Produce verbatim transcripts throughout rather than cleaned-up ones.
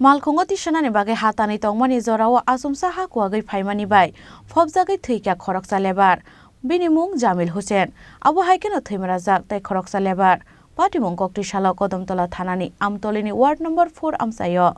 Malkhungo tisanani bagwi ha tanwi tongmani jorao achomsa ha kuwagwi phaimani bai phobjagwi thwikha khoroksa lebar. Bini mung Jamil Hussain. Abo hai kheno thwimrajak tei khoroksa lebar. Patimung Koktisalo Kodamtola thanani Amtolini ward number four amchaio.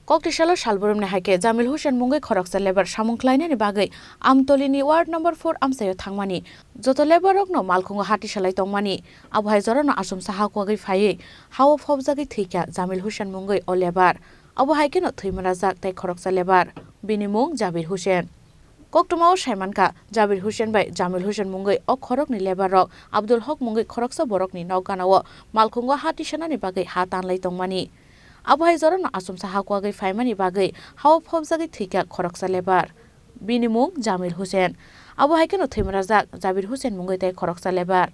Koktisalo salbrumni hai khe Jamil Hussain mungwi khoroksa lebar samung khlainani bagwi Amtolini ward number four amchaio thangmani. Joto lebar rokno malkhungo ha tisalai tongmani. Abo hai jorano achomsa ha kuwagwi phaiwi hao phobjagwi thwikha Jamil Hussain mungwi o lebar. Abo hai kheno thwimrajak tei khoroksa lebar. Bini mung Jabir Hussain. Koktwmao saimankha, Jabir Hussain bai Jamil Hussain mungwi o khoroknwi lebar rok Abdul Hok mungwi khoroksa borokni nok ganao malkhungo ha tisanani bagwi ha tanlai tongmani. Abo hai jorano achomsa ha kuwagwi phaimani bagwi hao phobjagwi thwikha khoroksa lebar. Bini mung Jamil Hussain. Abo hai kheno thwimrajak Jabir Hussain mungwi tei khoroksa lebar.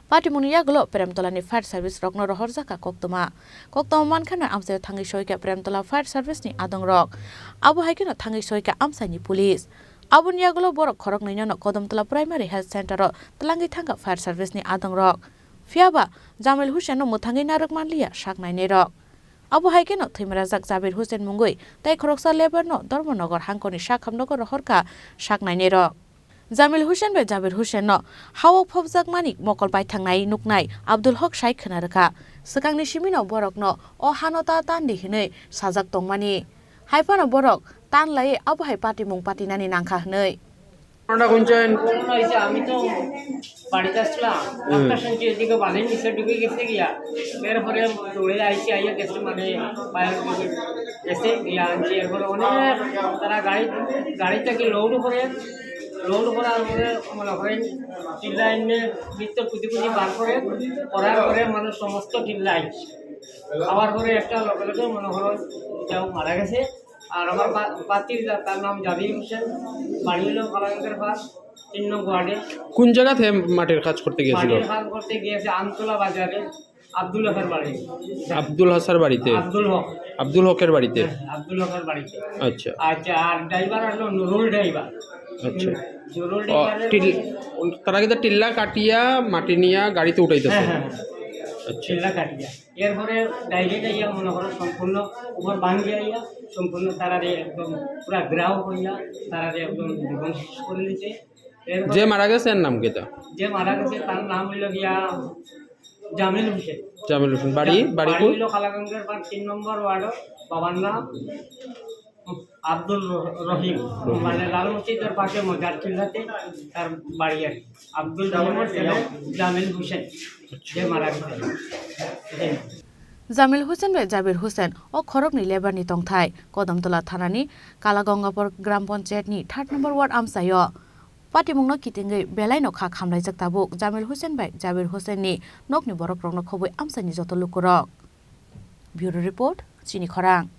Patimungni yagulo Premtolani fire service rokno rohorjakha koktwma. Koktwma mankhano amchaio thangwi soikha Premtola fire service ni adongrok. Abo hai kheno thangwi soikha amchaini police. Aboni yagulo borok khoroknwino no Kodamtola Primary Health Center o twlangwi thangkha fire service ni adongrok. Phiyaba Jamil Hussain no mwthangwi narwk manliya sak nainairok. Abo hai kheno thwimrajak Jabir Hussain mungwi tei khoroksa lebar no Dharmanagar hangkoni sakhamnogo rohorkha sak nainairok. Jamil Hussain bai Jabir Hussain no hao phobjakmani mokol baithangnai nuknai Abdul Hok sai khwna rwkha. Swkangni simino borokno o hano ta tandi hinwi sajak tongmani. Haiphano borok tan laiwi abo hai patimung patinani nangkha hinwi. ঘটনা কোন চাইন? ঘটনা হয়েছে, আমি তো বাড়িতে আসলাম, হুম। একটা শুনছি এদিকে বালির নিচে ডুবে গেছে গিয়া, এরপরে দৌড়ে আইসি, আইয়া গেছে, মানে, বাইরে গেছে গিয়া আনছি। এরপরে অনেক তারা গাড়ি, গাড়ি থেকে লোড করে, লোড করার পরে মনে করেন চিল্লা এনে ভিতর কুচি কুচি বার করে, করার পরে মানুষ সমস্ত চিল্লাই। আবার পরে একটা লগে লগে মনে হলো কেউ মারা গেছে। আর আমার বা-, বাতিজা, তার নাম জাবির হোসেন, বাড়ি হলো কালাঙ্কের পাশ, তিন নং ওয়ার্ডে। কোন জায়গা থেকে মাটির কাজ করতে গিয়েছিল? মাটির কাজ করতে গিয়েছে আমতলা বাজারে আব্দুল হকের বাড়ি। আব্দুল হকের বাড়িতে? আব্দুল হক। আব্দুল হকের বাড়িতে? হ্যাঁ, আব্দুল হকের বাড়িতে। আচ্ছা। আচ্ছা, আর ড্রাইভার হলো নুরুল ড্রাইভার। আচ্ছা। নুরুল ও, ড্রাইভারের টিল-, তারা কিন্তু টিল্লা কাটিয়া মাটি নিয়ে গাড়িতে উঠাইতেছে? হ্যাঁ, হ্যাঁ, হ্যাঁ। আচ্ছা। টিল্লা কাটিয়া। এরপরে ডাইরেক্ট আইয়া মনে করো সম্পূর্ণ উপর ভাঙ্গি আইয়া সম্পূর্ণ তারারে একদম পুরা ঘেরাও করিয়া তারারে একদম জীবন শেষ করে দিছে। এরপরে যে মারা গেছে এর নাম কিতা? যে মারা গেছে তার নাম হইল গিয়া জামিল হোসেন। জামিল হোসেন। বাড়ি, বাড়ি বাড়ি কই? হইল কালাগঙ্গের পাড় তিন নম্বর ওয়ার্ড। বাবার নাম আব্দুল রহ-, রহিম, রহিম। মানে লাল মসজিদের পাশে মজার চিল্লাতে তার বাড়ি আর কি। আব্দুল রহিমের ছেলে জামিল হোসেন, যে মারা গেছে। Jamil Hussain bai Jabir Hussain o khoroknwi lebar ni tongthai Kodamtola thanani Kalagongapur Gram Panchayat ni third number ward amchaio. Patimungno kitingwi belaino kha khamlaijak tabuk Jamil Hussain bai Jabir Hussain ni nokni borokrokno khobwi amchaini joto lukurok. Bureau Report, Chini Khorang.